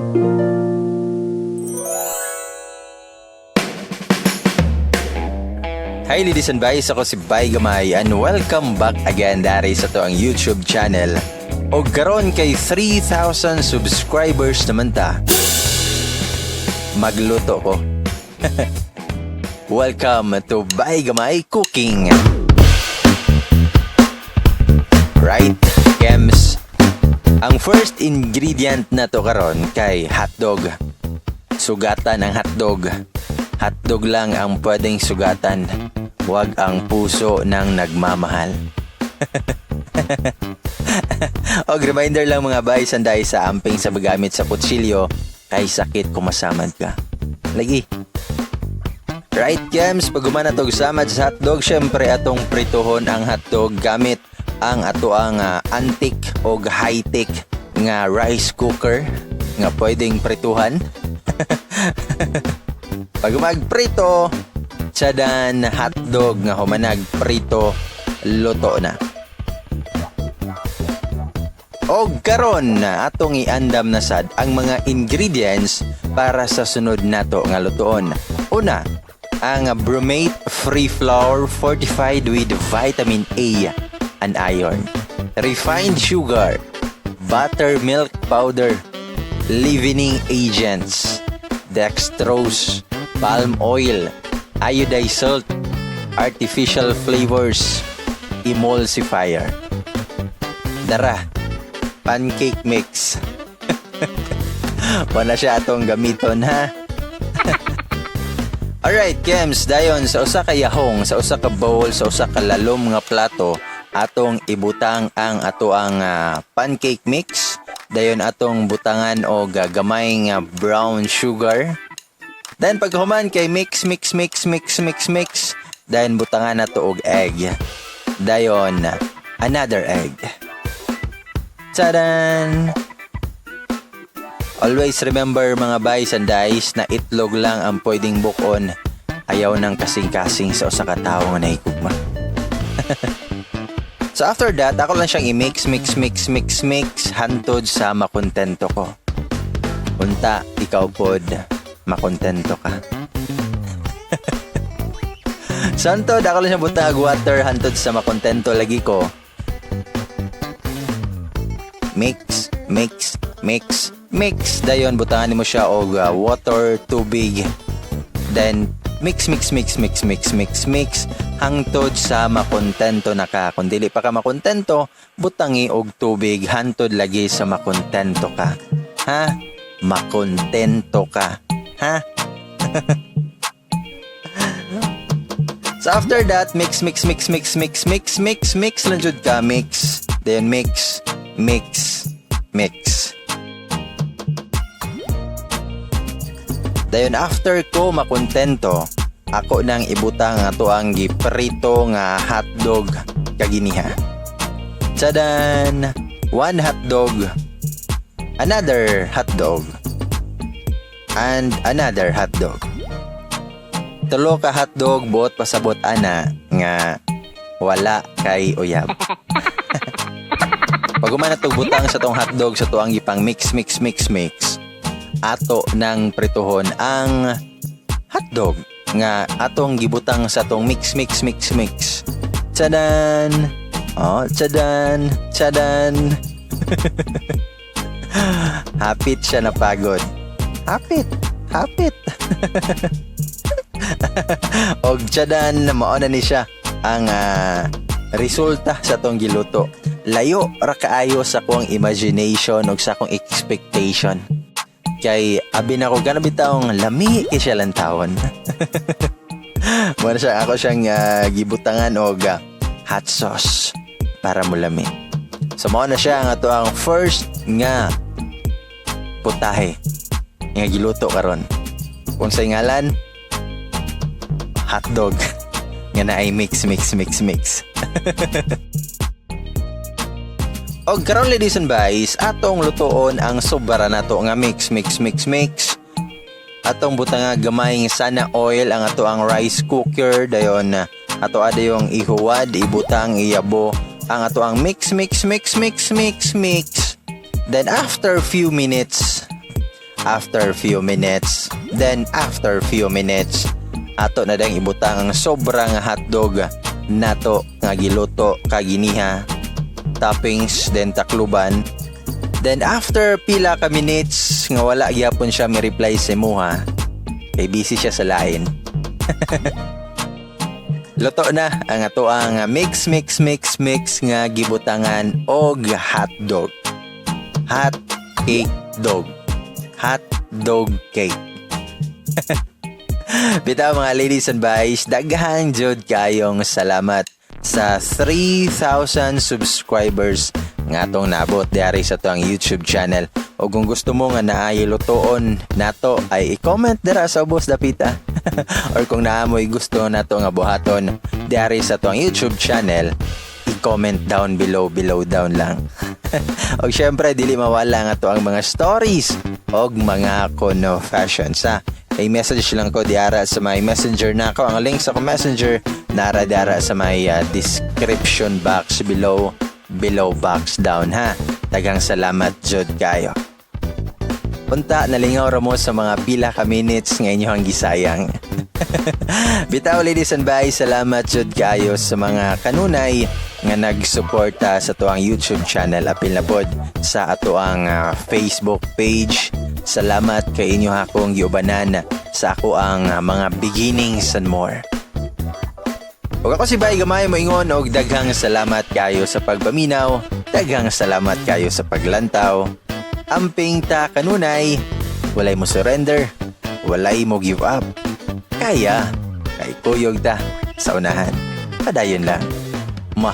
Hi, ladies and guys, ako si Bay Gamay and welcome back again dari sa atoang YouTube channel. Og karon kay 3,000 subscribers naman ta. Magluto ko. Welcome to Bay Gamay Cooking. Right, Kems. Ang first ingredient na to karon kay hotdog. Sugatan ang hotdog. Hotdog lang ang pwedeng sugatan. Huwag ang puso ng nagmamahal. Og reminder lang, mga bay, sanday sa amping sa paggamit sa kutsilyo kay sakit kung masamad ka. Lagi. Right, Kems, pag humana tog samad sa hotdog, syempre atong prituhon ang hotdog gamit ang atoang antique og high-tech nga rice cooker nga pwedeng prituhan. Pag magprito, tsadan, hotdog nga humanag prito, luto na. Og karon atong iandam na sad ang mga ingredients para sa sunod nato nga lutuon. Una, ang bromate free flour fortified with vitamin A and iron, refined sugar, buttermilk powder, leavening agents, dextrose, palm oil, iodized salt, artificial flavors, emulsifier. Dara, pancake mix. Wala siya atong gamiton, ha. Alright, Kems, dayon sa usa ka yahong, sa usa ka bowl, sa usa ka lalom nga plato, atong ibutang ang atoang pancake mix. Dayon atong butangan og gamay nga brown sugar. Then paghuman kay mix, mix, mix, mix, mix, mix, dayon butangan nato og egg. Dayon another egg. Tadan! Always remember, mga bays and days, na itlog lang ang pwedeng bukon. Ayaw ng kasing-kasing sa usa ka tawo nga nahigugma. So after that, ako lang siyang i-mix, mix, mix, mix, mix hantod sa makontento ko. Unta, ikaw pod, makontento ka. So hantod, ako lang siya butang water hantod sa makontento lagi ko. Mix, mix, mix, mix. Dayon butangan nimo siya og water, tubig. Then mix, mix, mix, mix, mix, mix, mix hangtod sa makontento na ka. Kung dili pa ka makontento, butangi og tubig hantod lagi sa makontento ka. Ha? Makontento ka. Ha? So after that, mix, mix, mix, mix, mix, mix, mix, mix lang jud ka, mix. Then mix, mix, mix. Dayon after ko makontento, ako nang ibutang ato ang giprito nga hotdog kaginiha. Tsadan! One hotdog, another hotdog, and another hotdog. Tulo ka hotdog, buot pasabot ana nga wala kay uyab. Pag human na butang sa tong hotdog sa tuang gipang mix, mix, mix, mix, ato nang prituhon ang hotdog nga atong gibutang sa tong mix, mix, mix, mix. Tsadan! Oh, tsadan! Tsadan! Hapit siya napagod. Hapit! Hapit! Og tsadan, mao na ni siya ang resulta sa atong giluto. Layo ra kaayo sa akong imagination ug sa akong expectation. Kay abi na ko gana bitawng lami kay siya lantawon. Mao na siya ako siyang gibutangan og hot sauce para mulami. So mao na siya ang ato ang first nga putahe nga giluto karon. Kung sa ngalan, hotdog nga naay mix, mix, mix, mix. Og karon, ladies and guys, atong lutuon ang sobra nato nga mix, mix, mix, mix. Atong butanga gamay nga sana oil ang ato ang rice cooker, dayon ato ada yung ihuwad, ibutang, iyabo ang ato ang mix, mix, mix, mix, mix, mix. Then after few minutes, After few minutes, then after few minutes, ato na dang ibutang ang sobrang hotdog nato nga giluto kaginiha, toppings, then takluban. Then after pila ka minutes nga wala gyapon siya mi reply sa imuha kay busy siya sa lain, luto na ang atoang mix mix mix mix nga gibutangan og hotdog. Hot cake dog, hot dog cake. Bitaw, mga ladies and boys, daghang jud kayong salamat sa 3,000 subscribers nga atong naabot diari sa atoang YouTube channel. O kung gusto mo nga naay lutoon nato ay i-comment dira sa ubos dapita. Or kung naa mo'y gusto nato nga buhaton diari sa atoang YouTube channel, i-comment down below, below down lang. Og syempre, dili mawala nga atoang mga stories og mga confessions ha. Ay message lang ko diara sa may Messenger nako. Ang link sa akong Messenger nara diara sa may description box below, below box down ha. Daghang salamat jud kayo. Unta nalingaw ra mo sa mga pila ka minutes nga inyong gisayang. Bitaw, ladies and boys, salamat jud kayo sa mga kanunay nga nagsuporta sa atoang YouTube channel, apil na pod sa atoang Facebook page. Salamat kay inyo akong giubanan sa akoang mga beginnings and more. Ug ako si Bay Gamay moingon og daghang salamat kayo sa pagpaminaw, daghang salamat kayo sa paglantaw. Amping ta kanunay, walay mo surrender, walay mo give up. Kaya, kay kuyog ta sa unahan. Padayon lang. Ma.